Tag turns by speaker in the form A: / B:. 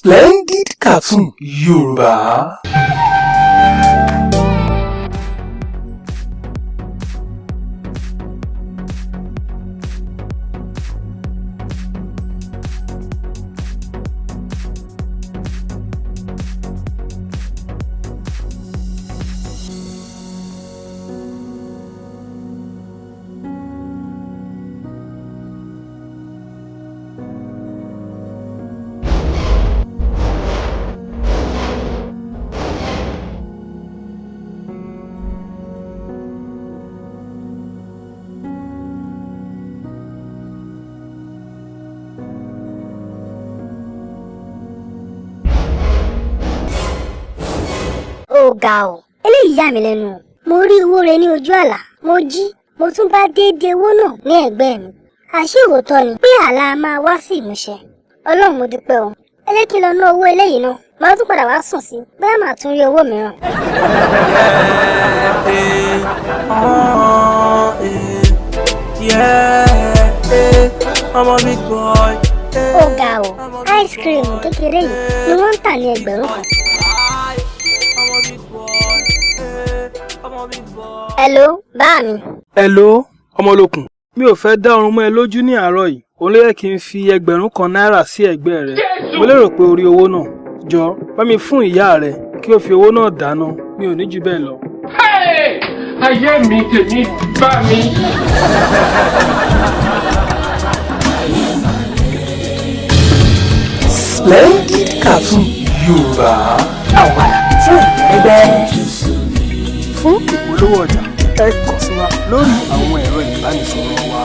A: Splendid Cartoon Yorùbá.
B: Ó ga ọ, eléyìí yà mí lẹ́nu o. Mo rí owó rẹ ní ojú àlá. Mo jí, mo tún bá déédéé owó náà ní ẹ̀gbẹ́ mi. Àṣé òótọ́ ni pé àlá máa wá sí ìmúṣẹ. Ọlọ́run, mo dúpẹ́ o. Ẹ jẹ́ kí n lọ ná owó eléyìí náà, màá tún padà wá sùn sí, bóyá màá tún rí owó mìíràn.
C: Oh, yeah, I'm a big boy.
B: Ó ga o, ice cream kékeré yìí ni wọ́n ń tà ní 1000.
C: I'm a big boy. I'm a big boy.
B: Hello, bá mi.
A: Hello, ọmọlókun. Mi ò fẹ́ dá oorun mọ́ ẹ lójú ní àárọ̀ yìí. Òun ló yẹ kí n fi 1000 náírà sí ẹ̀gbẹ́ rẹ. Mo lérò pé o rí owó náà. Jọ, bá mi fún ìyá rẹ kí o fi owó náà dáná. Mi ò ní jù bẹ́ẹ̀ lọ.
D: Hey! Ayé mi, tèmi bá mi.
A: Splendid Cartoon Yorùbá.
E: Àwàdà tí ò lẹ́gbẹ́.
A: Fún ìpolówó ọjà, ẹ kàn sí wa lórí àwọn ẹ̀rọ ìbánisọ̀rọ̀ wa.